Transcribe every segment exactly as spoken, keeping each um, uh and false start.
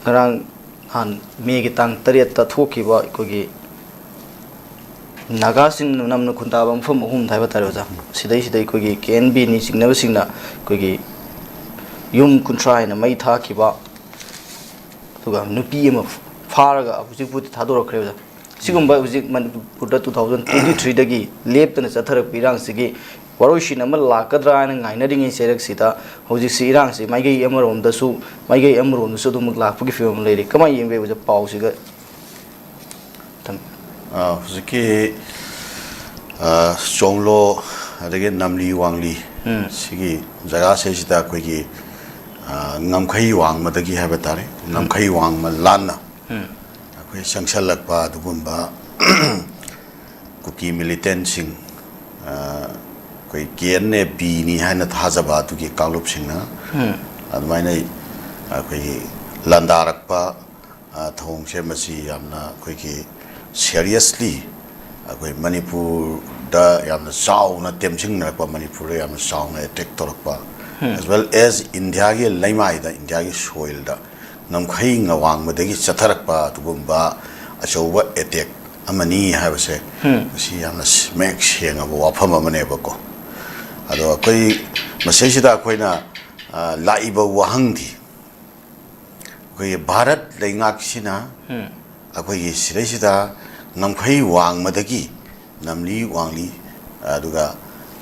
ꯉꯔꯥꯡ ꯅꯍꯥꯟ ꯃꯦꯒꯤ ꯇꯥꯡ ꯇꯔꯦꯠꯇ ꯊꯣꯛꯈꯤꯕ ꯑꯩꯈꯣꯏꯒꯤ ꯅꯥꯒꯥꯁꯤꯡꯅ ꯅꯝꯅ ꯈꯨꯟꯗꯥꯕ ꯃꯐꯝ ꯑꯍꯨꯝꯗ ꯍꯥꯏꯕ ꯇꯥꯔꯦ ꯑꯣꯖꯥ, ꯁꯤꯗꯩꯁꯤꯗ ꯑꯩꯈꯣꯏꯒꯤ ꯀꯦ ꯑꯦꯟ ꯕꯤꯅꯤ ꯆꯤꯡꯅꯕꯁꯤꯡꯅ ꯑꯩꯈꯣꯏꯒꯤ ꯌꯨꯝ ꯀꯨꯟꯊ꯭ꯔꯥ ꯍꯦꯟꯅ ꯃꯩ ꯊꯥꯈꯤꯕ, ꯑꯗꯨꯒ ꯅꯨꯄꯤ ꯑꯃ ꯐꯥꯔꯒ ꯍꯧꯖꯤꯛꯄꯨꯗꯤ ꯊꯥꯗꯣꯔꯛꯈ꯭ꯔꯦ ꯑꯣꯖꯥ꯫ ꯁꯤꯒꯨꯝꯕ ꯍꯧꯖꯤꯛ ꯃꯅꯤꯄꯨꯔꯗ two thousand twenty threeꯗꯒꯤ ꯂꯦꯞꯇꯅ ꯆꯠꯊꯔꯛꯄ ꯏꯔꯥꯡꯁꯤꯒꯤ ꯋꯥꯔꯣꯏꯁꯤꯟ ꯑꯃ ꯂꯥꯛꯀꯗ꯭ꯔꯥ ꯍꯥꯏꯅ ꯉꯥꯏꯅꯔꯤꯉꯩ ꯆꯩꯔꯛꯁꯤꯗ, ꯍꯧꯖꯤꯛꯁꯤ ꯏꯔꯥꯡꯁꯤ ꯃꯥꯏꯀꯩ ꯑꯃꯔꯣꯝꯗꯁꯨ, ꯃꯥꯏꯀꯩ ꯑꯃꯔꯣꯝꯗꯁꯨ ꯑꯗꯨꯃꯛ ꯂꯥꯛꯄꯒꯤ ꯐꯤꯕꯝ ꯑꯃ ꯂꯩꯔꯤ꯫ ꯀꯃꯥꯏꯅ ꯌꯦꯡꯕꯤ ꯑꯣꯖꯥ, ꯄꯥꯎꯁꯤꯒ? ꯊꯝ- ꯑ, ꯍꯧꯖꯤꯛꯀꯤ ꯑ, ꯆꯣꯡꯂꯣ ꯑꯗꯒꯤ ꯅꯝꯂꯤ ꯋꯥꯡꯂꯤ ꯎꯝ꯫ ꯁꯤꯒꯤ ꯖꯒꯥꯁꯤꯗꯩꯁꯤꯗ ꯑꯩꯈꯣꯏꯒꯤ ꯑ, ꯉꯝꯈꯩ ꯋꯥꯡꯃꯗꯒꯤ ꯍꯥꯏꯕ ꯇꯥꯔꯦ, ꯉꯝꯈꯩ ꯋꯥꯡꯃ ꯂꯥꯟꯅ ꯎꯝ꯫ ꯑꯩꯈꯣꯏ ꯆꯪꯁꯜꯂꯛꯄ ꯑꯗꯨꯒꯨꯝꯕ ꯀꯨꯀꯤ ꯃꯤꯂꯤꯇꯦꯟꯁꯤꯡ, ꯑ, ꯑꯩꯈꯣꯏ ꯀꯦ ꯑꯦꯟ ꯑꯦ ꯕꯤꯅꯤ ꯍꯥꯏꯅ ꯊꯥꯖꯕ ꯑꯗꯨꯒꯤ ꯀꯥꯡꯂꯨꯞꯁꯤꯡꯅ ꯎꯝ꯫ ꯑꯗꯨꯃꯥꯏꯅ ꯑꯩꯈꯣꯏꯒꯤ ꯂꯥꯟꯗꯥꯔꯛꯄ ꯑ, ꯊꯧꯑꯣꯡꯁꯦ ꯃꯁꯤ ꯌꯥꯝꯅ ꯑꯩꯈꯣꯏꯒꯤ seriously ꯑꯩꯈꯣꯏ ꯃꯅꯤꯄꯨꯔꯗ ꯌꯥꯝꯅ ꯆꯥꯎꯅ ꯇꯦꯝꯁꯤꯡꯅꯔꯛꯄ, ꯃꯅꯤꯄꯨꯔꯗ ꯌꯥꯝꯅ ꯆꯥꯎꯅ attack ꯇꯧꯔꯛꯄ, ꯎꯝ꯫ as well as ꯏꯟꯗꯤꯌꯥꯒꯤ ꯂꯩꯃꯥꯏꯗ, ꯏꯟꯗꯤꯌꯥꯒꯤ soilꯗ ꯉꯝꯈꯩ ꯉꯋꯥꯡꯕꯗꯒꯤ ꯆꯠꯊꯔꯛꯄ ꯑꯗꯨꯒꯨꯝꯕ ꯑꯆꯧꯕ attack ꯑꯃꯅꯤ ꯍꯥꯏꯕꯁꯦ ꯎꯝ꯫ ꯃꯁꯤ ꯌꯥꯝꯅ ꯃꯌꯦꯛ ꯁꯦꯡꯉꯕ ꯋꯥꯐꯝ ꯑꯃꯅꯦꯕꯀꯣ꯫ ꯑꯗꯣ ꯑꯩꯈꯣꯏ ꯃꯁꯤꯁꯤꯗ ꯑꯩꯈꯣꯏꯅ, ꯑ, ꯂꯥꯛꯏꯕ ꯋꯥꯍꯪꯗꯤ ꯑꯩꯈꯣꯏꯒꯤ ꯚꯥꯔꯠ ꯂꯩꯉꯥꯛꯁꯤꯅ ꯎꯝ꯫ ꯑꯩꯈꯣꯏꯒꯤ ꯁꯤꯗꯩꯁꯤꯗ ꯉꯝꯈꯩ ꯋꯥꯡꯃꯗꯒꯤ ꯅꯝꯂꯤ ꯋꯥꯡꯂꯤ, ꯑꯗꯨꯒ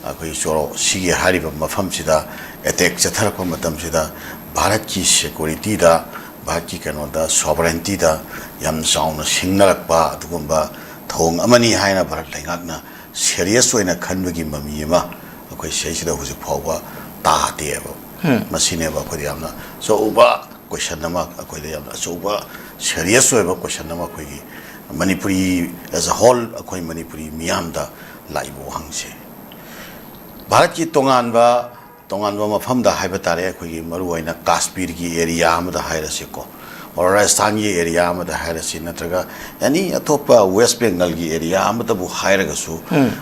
ꯑꯩꯈꯣꯏ ꯆꯣꯔꯣ ꯁꯤꯒꯤ ꯍꯥꯏꯔꯤꯕ ꯃꯐꯝꯁꯤꯗ attack ꯆꯠꯊꯔꯛꯄ ꯃꯇꯝꯁꯤꯗ ꯚꯥꯔꯠꯀꯤ securityꯗ, ꯚꯥꯔꯠꯀꯤ ꯀꯩꯅꯣꯗ, sovereigntyꯗ ꯌꯥꯝ ꯆꯥꯎꯅ ꯁꯤꯡꯅꯔꯛꯄ ꯑꯗꯨꯒꯨꯝꯕ ꯊꯧꯑꯣꯡ ꯑꯃꯅꯤ ꯍꯥꯏꯅ ꯚꯥꯔꯠ ꯂꯩꯉꯥꯛꯅ serious ꯑꯣꯏꯅ ꯈꯟꯕꯒꯤ ꯃꯃꯤ ꯑꯃ ꯑꯩꯈꯣꯏ ꯁꯤꯗꯩꯁꯤꯗ ꯍꯧꯖꯤꯛ ꯐꯥꯎꯕ ꯇꯥꯗꯦꯕ꯫ ꯎꯝ꯫ ꯃꯁꯤꯅꯦꯕ ꯑꯩꯈꯣꯏꯗ ꯌꯥꯝꯅ ꯑꯆꯧꯕ question ꯑꯃ, ꯑꯩꯈꯣꯏꯗ ꯌꯥꯝꯅ ꯑꯆꯧꯕ serious ꯑꯣꯏꯕ question ꯑꯃ ꯑꯩꯈꯣꯏꯒꯤ ꯃꯅꯤꯄꯨꯔꯤ as a whole, ꯑꯩꯈꯣꯏ ꯃꯅꯤꯄꯨꯔꯤ ꯃꯤꯌꯥꯝꯗ ꯂꯥꯛꯏꯕ ꯋꯥꯍꯪꯁꯦ꯫ ꯚꯥꯔꯠꯀꯤ ꯇꯣꯉꯥꯟꯕ, ꯇꯣꯉꯥꯟꯕ ꯃꯐꯝꯗ ꯍꯥꯏꯕ ꯇꯥꯔꯦ, ꯑꯩꯈꯣꯏꯒꯤ ꯃꯔꯨꯑꯣꯏꯅ ꯀꯥꯁꯃꯤꯔꯒꯤ area ꯑꯃꯗ ꯍꯥꯏꯔꯁꯤꯀꯣ, ꯔꯥꯖꯁꯊꯥꯟꯒꯤ ꯑꯦꯔꯤꯌꯥ ꯑꯃꯗ ꯍꯥꯏꯔꯁꯤ, ꯅꯠꯇ꯭ꯔꯒ ꯑꯦꯅꯤ ꯑꯇꯣꯞꯄ ꯋꯦꯁ ꯕꯦꯡꯒꯜꯒꯤ ꯑꯦꯔꯤꯌꯥ ꯑꯃꯗꯕꯨ ꯍꯥꯏꯔꯒꯁꯨ,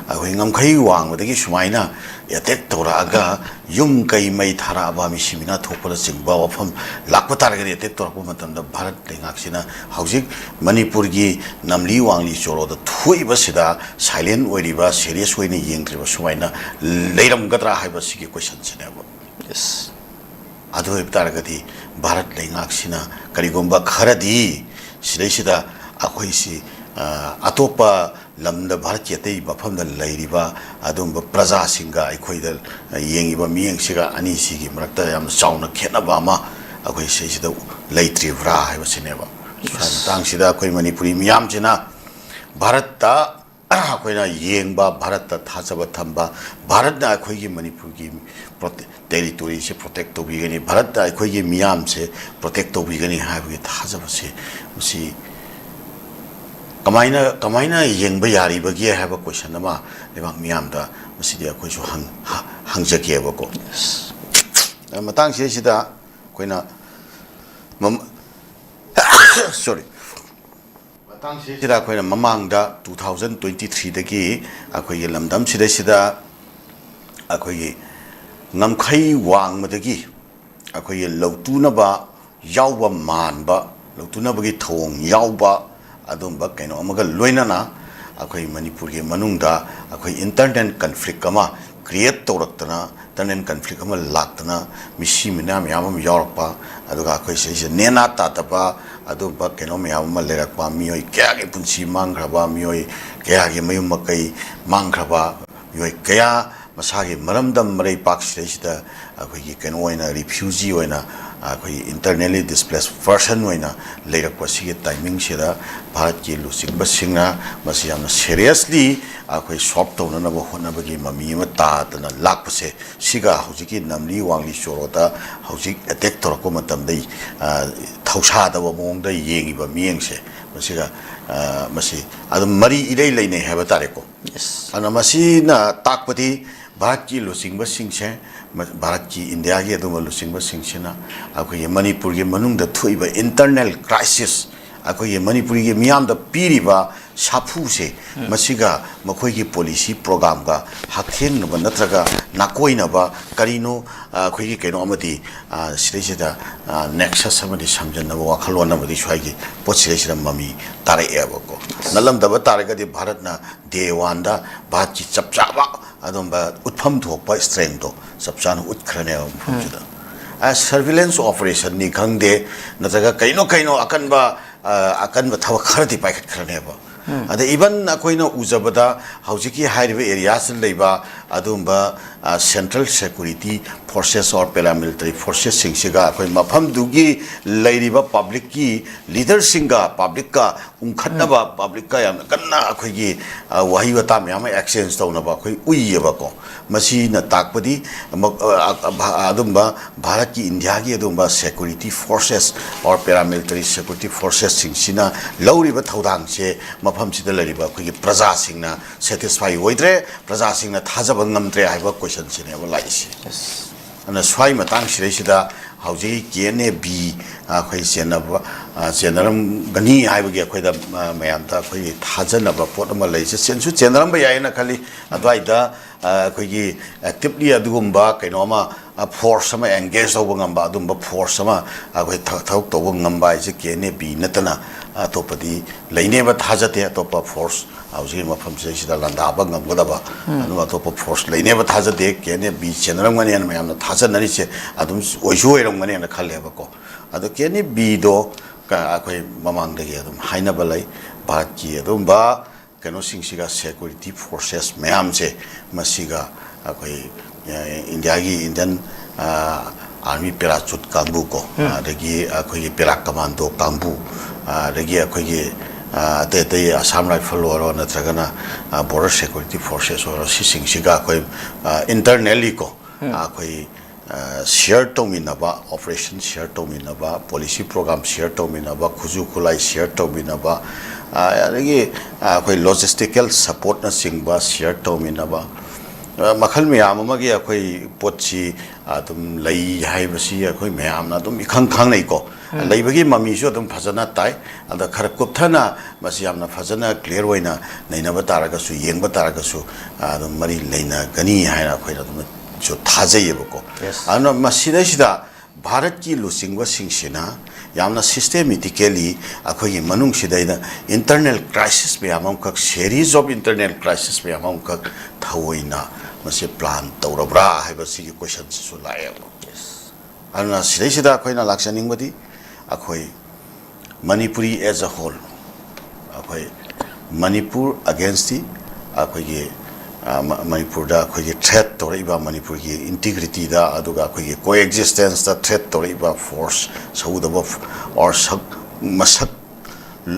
ꯑꯩꯈꯣꯏ ꯉꯝꯈꯩ ꯋꯥꯡꯃꯗꯒꯤ ꯁꯨꯃꯥꯏꯅ ꯑꯦꯇꯦꯛ ꯇꯧꯔꯛꯑꯒ ꯌꯨꯝ ꯀꯩ ꯃꯩ ꯊꯥꯔꯛꯑꯕ, ꯃꯤꯁꯤ ꯃꯤꯅꯥ ꯊꯣꯛꯄꯅꯆꯤꯡꯕ ꯋꯥꯐꯝ ꯂꯥꯛꯄ ꯇꯥꯔꯒꯗꯤ, ꯑꯦꯇꯦꯛ ꯇꯧꯔꯛꯄ ꯃꯇꯝꯗ ꯚꯥꯔꯠ ꯂꯩꯉꯥꯛꯁꯤꯅ ꯍꯧꯖꯤꯛ ꯃꯅꯤꯄꯨꯔꯒꯤ ꯅꯝꯂꯤ ꯋꯥꯡꯂꯤ ꯆꯣꯔꯣꯗ ꯊꯣꯛꯏꯕꯁꯤꯗ ꯁꯥꯏꯂꯦꯟ ꯑꯣꯏꯔꯤꯕ, ꯁꯦꯔꯤꯌꯁ ꯑꯣꯏꯅ ꯌꯦꯡꯗ꯭ꯔꯤꯕ ꯁꯨꯃꯥꯏꯅ ꯂꯩꯔꯝꯒꯗ꯭ꯔꯥ ꯍꯥꯏꯕꯁꯤꯒꯤ ꯀꯣꯏꯁꯟꯁꯤꯅꯦꯕ꯫ ꯑꯗꯨ ꯑꯣꯏꯕ ꯇꯥꯔꯒꯗꯤ ꯚꯥꯔꯠ ꯂꯩꯉꯥꯛꯁꯤꯅ ꯀꯔꯤꯒꯨꯝꯕ ꯈꯔꯗꯤ ꯁꯤꯗꯩꯁꯤꯗ ꯑꯩꯈꯣꯏꯁꯤ, ꯑ, ꯑꯇꯣꯞꯄ ꯂꯝꯗ, ꯚꯥꯔꯠꯀꯤ ꯑꯇꯩ ꯃꯐꯝꯗ ꯂꯩꯔꯤꯕ ꯑꯗꯨꯒꯨꯝꯕ ꯄ꯭ꯔꯖꯥꯁꯤꯡꯒ ꯑꯩꯈꯣꯏꯗ ꯌꯦꯡꯉꯤꯕ ꯃꯤꯠꯌꯦꯡꯁꯤꯒ ꯑꯅꯤꯁꯤꯒꯤ ꯃꯔꯛꯇ ꯌꯥꯝꯅ ꯆꯥꯎꯅ ꯈꯦꯠꯅꯕ ꯑꯃ ꯑꯩꯈꯣꯏ ꯁꯤꯗꯩꯁꯤꯗ ꯂꯩꯇ꯭ꯔꯤꯕ꯭ꯔꯥ ꯍꯥꯏꯕꯁꯤꯅꯦꯕ꯫ ꯁ꯭ꯋꯥꯏ ꯃꯇꯥꯡꯁꯤꯗ ꯑꯩꯈꯣꯏ ꯃꯅꯤꯄꯨꯔꯤ ꯃꯤꯌꯥꯝꯁꯤꯅ ꯚꯥꯔꯠꯇ ꯑꯩꯈꯣꯏꯅ ꯌꯦꯡꯕ, ꯚꯥꯔꯠꯇ ꯊꯥꯖꯕ ꯊꯝꯕ, ꯚꯥꯔꯠꯅ ꯑꯩꯈꯣꯏꯒꯤ ꯃꯅꯤꯄꯨꯔꯒꯤ ꯄ꯭ꯔꯣꯇꯦ-, ꯇꯦꯔꯤꯇꯣꯔꯤꯁꯦ ꯄ꯭ꯔꯣꯇꯦꯛ ꯇꯧꯕꯤꯒꯅꯤ, ꯚꯥꯔꯠꯅ ꯑꯩꯈꯣꯏꯒꯤ ꯃꯤꯌꯥꯝꯁꯦ ꯄ꯭ꯔꯣꯇꯦꯛ ꯇꯧꯕꯤꯒꯅꯤ ꯍꯥꯏꯕꯒꯤ ꯊꯥꯖꯕꯁꯦ, ꯃꯁꯤ ꯀꯃꯥꯏꯅ, ꯀꯃꯥꯏꯅ ꯌꯦꯡꯕ ꯌꯥꯔꯤꯕꯒꯦ ꯍꯥꯏꯕ ꯀꯣꯏꯁꯟ ꯑꯃ ꯂꯩꯕꯥꯛ ꯃꯤꯌꯥꯝꯗ ꯃꯁꯤꯗꯤ ꯑꯩꯈꯣꯏꯁꯨ ꯍꯪ-, ꯍ-, ꯍꯪꯖꯒꯦꯕꯀꯣ꯫ ꯃꯇꯥꯡꯁꯤꯗꯩꯁꯤꯗ ꯑꯩꯈꯣꯏꯅ ꯃꯝ-, sorry꯫ ꯃꯇꯥꯡꯁꯤꯗ ꯑꯩꯈꯣꯏꯅ ꯃꯃꯥꯡꯗ two thousand twenty threeꯗꯒꯤ ꯑꯩꯈꯣꯏꯒꯤ ꯂꯝꯗꯝꯁꯤꯗꯩꯁꯤꯗ ꯑꯩꯈꯣꯏꯒꯤ ꯉꯝꯈꯩ ꯋꯥꯡꯃꯗꯒꯤ ꯑꯩꯈꯣꯏꯒꯤ ꯂꯧꯇꯨꯅꯕ ꯌꯥꯎꯕ ꯃꯥꯟꯕ, ꯂꯧꯇꯨꯅꯕꯒꯤ ꯊꯧꯑꯣꯡ ꯌꯥꯎꯕ ꯑꯗꯨꯝꯕ ꯀꯩꯅꯣ ꯑꯃꯒ ꯂꯣꯏꯅꯅ ꯑꯩꯈꯣꯏ ꯃꯅꯤꯄꯨꯔꯒꯤ ꯃꯅꯨꯡꯗ ꯑꯩꯈꯣꯏ internal conflict ꯑꯃ create ꯇꯧꯔꯛꯇꯅ, internal conflict ꯑꯃ ꯂꯥꯛꯇꯅ, ꯃꯤꯁꯤ ꯃꯤꯅꯥ ꯃꯌꯥꯝ ꯑꯃ ꯌꯥꯎꯔꯛꯄ, ꯑꯗꯨꯒ ꯑꯩꯈꯣꯏ ꯁꯤꯗꯩꯁꯤꯗ ꯅꯦꯅꯥ ꯇꯥꯗꯕ ꯑꯗꯨꯝꯕ ꯀꯩꯅꯣ ꯃꯌꯥꯝ ꯑꯃ ꯂꯩꯔꯛꯄ, ꯃꯤꯑꯣꯏ ꯀꯌꯥꯒꯤ ꯄꯨꯟꯁꯤ ꯃꯥꯡꯈ꯭ꯔꯕ, ꯃꯤꯑꯣꯏ ꯀꯌꯥꯒꯤ ꯃꯌꯨꯝ ꯃꯀꯩ ꯃꯥꯡꯈ꯭ꯔꯕ, ꯃꯤꯑꯣꯏ ꯀꯌꯥ ꯃꯁꯥꯒꯤ ꯃꯔꯝꯗꯝ ꯃꯔꯩꯄꯥꯛ ꯁꯤꯗꯩꯁꯤꯗ ꯑꯩꯈꯣꯏꯒꯤ ꯀꯩꯅꯣ ꯑꯣꯏꯅ, refugee ꯑꯣꯏꯅ, ꯑꯩꯈꯣꯏꯒꯤ internally displaced person ꯑꯣꯏꯅ ꯂꯩꯔꯛꯄ ꯁꯤꯒꯤ timingꯁꯤꯗ ꯚꯥꯔꯠꯀꯤ ꯂꯨꯆꯤꯡꯕꯁꯤꯡꯅ ꯃꯁꯤ ꯌꯥꯝꯅ seriously ꯑꯩꯈꯣꯏ solve ꯇꯧꯅꯅꯕ ꯍꯣꯠꯅꯕꯒꯤ ꯃꯃꯤ ꯑꯃ ꯇꯥꯗꯅ ꯂꯥꯛꯄꯁꯦ, ꯁꯤꯒ ꯍꯧꯖꯤꯛꯀꯤ ꯅꯝꯂꯤ ꯋꯥꯡꯂꯤ ꯆꯣꯔꯣꯗ ꯍꯧꯖꯤꯛ attack ꯇꯧꯔꯛꯄ ꯃꯇꯝꯗ, ꯑ, ꯊꯧꯁꯥꯗꯕ ꯃꯑꯣꯡꯗ ꯌꯦꯡꯉꯤꯕ ꯃꯤꯠꯌꯦꯡꯁꯦ, ꯃꯁꯤꯒ, ꯑ, ꯃꯁꯤ ꯑꯗꯨꯝ ꯃꯔꯤ ꯏꯔꯩ ꯂꯩꯅꯩ ꯍꯥꯏꯕ ꯇꯥꯔꯦꯀꯣ꯫ ꯑꯗꯨꯅ ꯃꯁꯤꯅ ꯇꯥꯛꯄꯗꯤ ꯚꯥꯔꯠꯀꯤ ꯂꯨꯆꯤꯡꯕꯁꯤꯡꯁꯦ, ꯃ-, ꯚꯥꯔꯠꯀꯤ, ꯏꯟꯗꯤꯌꯥꯒꯤ ꯑꯗꯨꯒꯨꯝꯕ ꯂꯨꯆꯤꯡꯕꯁꯤꯡꯁꯤꯅ ꯑꯩꯈꯣꯏꯒꯤ ꯃꯅꯤꯄꯨꯔꯒꯤ ꯃꯅꯨꯡꯗ ꯊꯣꯛꯏꯕ internal crisis, ꯑꯩꯈꯣꯏꯒꯤ ꯃꯅꯤꯄꯨꯔꯒꯤ ꯃꯤꯌꯥꯝꯗ ꯄꯤꯔꯤꯕ ꯁꯥꯐꯨꯁꯦ, ꯎꯝ꯫ ꯃꯁꯤꯒ ꯃꯈꯣꯏꯒꯤ policy programꯒ ꯍꯛꯊꯦꯡꯅꯕ ꯅꯠꯇ꯭ꯔꯒ ꯅꯥꯀꯣꯏꯅꯕ ꯀꯔꯤꯅꯣ, ꯑ, ꯑꯩꯈꯣꯏꯒꯤ ꯀꯩꯅꯣ ꯑꯃꯗꯤ, ꯑ, ꯁꯤꯗꯩꯁꯤꯗ, ꯑ, nexus ꯑꯃꯗꯤ ꯁꯝꯖꯟꯅꯕ ꯋꯥꯈꯜꯂꯣꯟ ꯑꯃꯗꯤ ꯁ꯭ꯋꯥꯏꯒꯤ ꯄꯣꯠꯁꯤꯗꯩꯁꯤꯗ ꯃꯃꯤ ꯇꯥꯔꯛꯑꯦꯕꯀꯣ꯫ ꯅꯠꯂꯝꯗꯕ ꯇꯥꯔꯒꯗꯤ ꯚꯥꯔꯠꯅ day oneꯗ ꯚꯥꯔꯠꯀꯤ ꯆꯞ ꯆꯥꯕ ꯑꯗꯨꯝꯕ ꯎꯠꯐꯝ ꯊꯣꯛꯄ strengthꯇꯣ ꯆꯞ ꯆꯥꯅ ꯎꯠꯈ꯭ꯔꯅꯦꯕ ꯃꯐꯝꯁꯤꯗ꯫ ꯎꯝ꯫ ꯑ, surveillance operationꯅꯤ ꯈꯪꯗꯦ, ꯅꯠꯇ꯭ꯔꯒ ꯀꯩꯅꯣ ꯀꯩꯅꯣ ꯑꯀꯟꯕ, ꯑ, ꯑꯀꯟꯕ ꯊꯕꯛ ꯈꯔꯗꯤ ꯄꯥꯏꯈꯠꯈ꯭ꯔꯅꯦꯕ꯫ ꯎꯝ꯫ ꯑꯗ even ꯑꯩꯈꯣꯏꯅ ꯎꯖꯕꯗ ꯍꯧꯖꯤꯛꯀꯤ ꯍꯥꯏꯔꯤꯕ areaꯁꯤꯗ ꯂꯩꯕ ꯑꯗꯨꯒꯨꯝꯕ, ꯑ, central security forces or paramilitary forcesꯁꯤꯡꯁꯤꯒ ꯑꯩꯈꯣꯏ ꯃꯐꯝꯗꯨꯒꯤ ꯂꯩꯔꯤꯕ publicꯀꯤ leaderꯁꯤꯡꯒ publicꯀ ꯎꯪꯈꯠꯅꯕ, ꯎꯝ꯫ Publicꯀ ꯌꯥꯝꯅ ꯀꯟꯅ ꯑꯩꯈꯣꯏꯒꯤ, ꯑ, ꯋꯥꯍꯩ ꯋꯥꯇꯥ ꯃꯌꯥꯝ ꯑꯃ exchange ꯇꯧꯅꯕ ꯑꯩꯈꯣꯏ ꯎꯏꯌꯦꯕꯀꯣ꯫ ꯃꯁꯤꯅ ꯇꯥꯛꯄꯗꯤ ꯑꯃ, ꯑ, ꯑ, ꯚꯥ-, ꯑꯗꯨꯝꯕ ꯚꯥꯔꯠꯀꯤ, ꯏꯟꯗꯤꯌꯥꯒꯤ ꯑꯗꯨꯝꯕ security forces or paramilitary security forcesꯁꯤꯡꯁꯤꯅ ꯂꯧꯔꯤꯕ ꯊꯧꯗꯥꯡꯁꯦ ꯃꯐꯝꯁꯤꯗ ꯂꯩꯔꯤꯕ ꯑꯩꯈꯣꯏꯒꯤ ꯄ꯭ꯔꯖꯥꯁꯤꯡꯅ satisfy ꯑꯣꯏꯗ꯭ꯔꯦ, ꯄ꯭ꯔꯖꯥꯁꯤꯡꯅ ꯊꯥꯖꯕ ꯉꯝꯗ꯭ꯔꯦ ꯍꯥꯏꯕ questionꯁꯤꯅꯦꯕ ꯂꯥꯛꯏꯁꯦ꯫ Yes꯫ ꯑꯗꯨꯅ ꯁ꯭ꯋꯥꯏ ꯃꯇꯥꯡꯁꯤꯗꯩꯁꯤꯗ ꯍꯧꯖꯤꯛ K N A B, ꯑ, ꯑꯩꯈꯣꯏ ꯆꯦꯟꯅꯕ, ꯑ, ꯆꯦꯟꯅꯔꯝꯒꯅꯤ ꯍꯥꯏꯕꯒꯤ ꯑꯩꯈꯣꯏꯗ, ꯑ, ꯃꯌꯥꯝꯗ ꯑꯩꯈꯣꯏꯒꯤ ꯊꯥꯖꯅꯕ ꯄꯣꯠ ꯑꯃ ꯂꯩ꯫ ꯆꯦꯟꯁꯨ ꯆꯦꯟꯅꯔꯝꯕ ꯌꯥꯏꯅ ꯈꯜꯂꯤ꯫ ꯑꯗꯨꯋꯥꯏꯗ, ꯑ, ꯑꯩꯈꯣꯏꯒꯤ actively ꯑꯗꯨꯒꯨꯝꯕ ꯀꯩꯅꯣ ꯑꯃ, ꯑ, force ꯑꯃ engage ꯇꯧꯕ ꯉꯝꯕ, ꯑꯗꯨꯝꯕ force ꯑꯃ ꯑꯩꯈꯣꯏ ꯊ-, ꯊꯕꯛ ꯇꯧꯕ ꯉꯝꯕ ꯍꯥꯏꯁꯦ K N A B ꯅꯠꯇꯅ ꯑꯇꯣꯞꯄꯗꯤ ꯂꯩꯅꯦꯕ ꯊꯥꯖꯗꯦ꯫ ꯑꯇꯣꯞꯄ force ꯍꯧꯖꯤꯛꯀꯤ ꯃꯐꯝꯁꯤꯗꯩꯁꯤꯗ ꯂꯥꯟꯗꯥꯕ ꯉꯝꯒꯗꯕ, ꯎꯝ꯫ ꯑꯗꯨꯒ ꯑꯇꯣꯞꯄ force ꯂꯩꯅꯦꯕ ꯊꯥꯖꯗꯦ꯫ K N A B ꯆꯦꯟꯅꯔꯝꯒꯅꯦꯅ ꯃꯌꯥꯝꯅ ꯊꯥꯖꯅꯔꯤꯁꯦ ꯑꯗꯨꯝ ꯑꯣꯏꯁꯨ ꯑꯣꯏꯔꯝꯒꯅꯦꯅ ꯈꯜꯂꯦꯕꯀꯣ꯫ ꯑꯗꯣ K N A Bꯗꯣ ꯀ-, ꯑꯩꯈꯣꯏ ꯃꯃꯥꯡꯗꯒꯤ ꯑꯗꯨꯝ ꯍꯥꯏꯅꯕ ꯂꯩ, ꯚꯥꯔꯠꯀꯤ ꯑꯗꯨꯝꯕ ꯀꯩꯅꯣꯁꯤꯡꯁꯤꯒ, security forces ꯃꯌꯥꯝꯁꯦ, ꯃꯁꯤꯒ ꯑꯩꯈꯣꯏ, ꯑ, ꯏꯟꯗꯤꯌꯥꯒꯤ Indian, ꯑ, Army parachute ꯀꯥꯡꯕꯨ ꯀꯣ, ꯎꯝ꯫ ꯑꯗꯒꯤ ꯑꯩꯈꯣꯏꯒꯤ para commando ꯀꯥꯡꯕꯨ, ꯑ, ꯑꯗꯒꯤ ꯑꯩꯈꯣꯏꯒꯤ, ꯑ, ꯑꯇꯩ ꯑꯇꯩ Assam Rifle ꯑꯣꯏꯔꯣ, ꯅꯠꯇ꯭ꯔꯒꯅ, ꯑ, Border Security Forces ꯑꯣꯏꯔꯣ, ꯁꯤꯁꯤꯡꯁꯤꯒ ꯑꯩꯈꯣꯏ, ꯑ, internally ꯀꯣ, ꯎꯝ꯫ ꯑꯩꯈꯣꯏ, ꯑ, share ꯇꯧꯃꯤꯟꯅꯕ, operation share ꯇꯧꯃꯤꯟꯅꯕ, policy program share ꯇꯧꯃꯤꯟꯅꯕ, ꯈꯨꯠꯁꯨ ꯈꯨꯠꯂꯥꯏ share ꯇꯧꯃꯤꯟꯅꯕ, ꯑ, ꯑꯗꯒꯤ, ꯑ, ꯑꯩꯈꯣꯏ logistical supportꯅꯆꯤꯡꯕ share ꯇꯧꯃꯤꯟꯅꯕ, ꯑ, ꯃꯈꯜ ꯃꯌꯥꯝ ꯑꯃꯒꯤ ꯑꯩꯈꯣꯏ ꯄꯣꯠꯁꯤ ꯑꯗꯨꯝ ꯂꯩ ꯍꯥꯏꯕꯁꯤ ꯑꯩꯈꯣꯏ ꯃꯌꯥꯝꯅ ꯑꯗꯨꯝ ꯏꯈꯪ ꯈꯪꯅꯩꯀꯣ꯫ ꯎꯝ꯫ ꯂꯩꯕꯒꯤ ꯃꯃꯤꯁꯨ ꯑꯗꯨꯝ ꯐꯖꯅ ꯇꯥꯏ꯫ ꯑꯗ ꯈꯔ ꯀꯨꯞꯊꯅ ꯃꯁꯤ ꯌꯥꯝꯅ ꯐꯖꯅ clear ꯑꯣꯏꯅ ꯅꯩꯅꯕ ꯇꯥꯔꯒꯁꯨ, ꯌꯦꯡꯕ ꯇꯥꯔꯒꯁꯨ, ꯑ, ꯑꯗꯨꯝ ꯃꯔꯤ ꯂꯩꯅꯒꯅꯤ ꯍꯥꯏꯅ ꯑꯩꯈꯣꯏꯅ ꯑꯗꯨꯝꯁꯨ ꯊꯥꯖꯩꯌꯦꯕꯀꯣ꯫ Yes꯫ ꯑꯗꯨꯅ ꯃꯁꯤꯗꯩꯁꯤꯗ ꯚꯥꯔꯠꯀꯤ ꯂꯨꯆꯤꯡꯕꯁꯤꯡꯁꯤꯅ ꯌꯥꯝꯅ systematically ꯑꯩꯈꯣꯏꯒꯤ ꯃꯅꯨꯡꯁꯤꯗꯩꯗ internal crisis ꯃꯌꯥꯝ ꯑꯃꯈꯛ, series of internal crisis ꯃꯌꯥꯝ ꯑꯃꯈꯛ ꯊꯑꯣꯏꯅ ꯃꯁꯤ plan ꯇꯧꯔꯕ꯭ꯔꯥ ꯍꯥꯏꯕꯁꯤꯒꯤ questionꯁꯤꯁꯨ ꯂꯥꯛꯑꯦꯕ꯫ ꯑꯗꯨꯅ ꯁꯤꯗꯩꯁꯤꯗ ꯑꯩꯈꯣꯏꯅ ꯂꯥꯛꯆꯅꯤꯡꯕꯗꯤ, ꯑꯩꯈꯣꯏ Manipuri as a whole, ꯑꯩꯈꯣꯏ ꯃꯅꯤꯄꯨꯔ against the, ꯑꯩꯈꯣꯏꯒꯤ, ꯑ, ꯃ-, ꯃꯅꯤꯄꯨꯔꯗ ꯑꯩꯈꯣꯏꯒꯤ threat ꯇꯧꯔꯛꯏꯕ, ꯃꯅꯤꯄꯨꯔꯒꯤ integrityꯗ, ꯑꯗꯨꯒ ꯑꯩꯈꯣꯏꯒꯤ coexistenceꯇ threat ꯇꯧꯔꯛꯏꯕ force, ꯁꯎꯗꯕ ꯐ-, or ꯁꯛ-, ꯃꯁꯛ,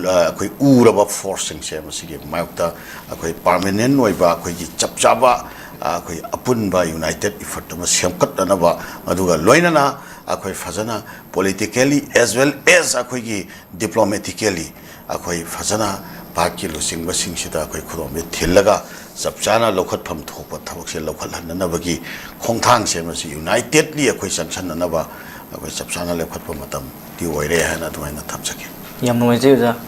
ꯑ, ꯑꯩꯈꯣꯏ ꯎꯔꯕ forceꯁꯤꯡꯁꯦ, ꯃꯁꯤꯒꯤ ꯃꯥꯌꯣꯛꯇ ꯑꯩꯈꯣꯏ permanent ꯑꯣꯏꯕ, ꯑꯩꯈꯣꯏꯒꯤ ꯆꯞ ꯆꯥꯕ, ꯑ, ꯑꯩꯈꯣꯏ ꯑꯄꯨꯟꯕ united effort ꯑꯃ ꯁꯦꯝꯒꯠꯅꯅꯕ, ꯑꯗꯨꯒ ꯂꯣꯏꯅꯅ ꯑꯩꯈꯣꯏ ꯐꯖꯅ politically as well as ꯑꯩꯈꯣꯏꯒꯤ diplomatically ꯑꯩꯈꯣꯏ ꯐꯖꯅ ꯚꯥꯔꯠꯀꯤ ꯂꯨꯆꯤꯡꯕꯁꯤꯡꯁꯤꯗ ꯑꯩꯈꯣꯏ ꯈꯨꯗꯣꯝꯕꯤ ꯊꯤꯜꯂꯒ ꯆꯞ ꯆꯥꯅ ꯂꯧꯈꯠꯐꯝ ꯊꯣꯛꯄ ꯊꯕꯛꯁꯦ ꯂꯧꯈꯠꯍꯟꯅꯅꯕꯒꯤ ꯈꯣꯡꯊꯥꯡꯁꯦ ꯃꯁꯤ unitedly ꯑꯩꯈꯣꯏ ꯆꯪꯁꯟꯅꯅꯕ ꯑꯩꯈꯣꯏ ꯆꯞ ꯆꯥꯅ ꯂꯧꯈꯠꯄ ꯃꯇꯝꯗꯤ ꯑꯣꯏꯔꯦ ꯍꯥꯏꯅ ꯑꯗꯨꯃꯥꯏꯅ ꯊꯝꯖꯒꯦ꯫ ꯌꯥꯝ ꯅꯨꯡꯉꯥꯏꯖꯩ ꯑꯣꯖꯥ꯫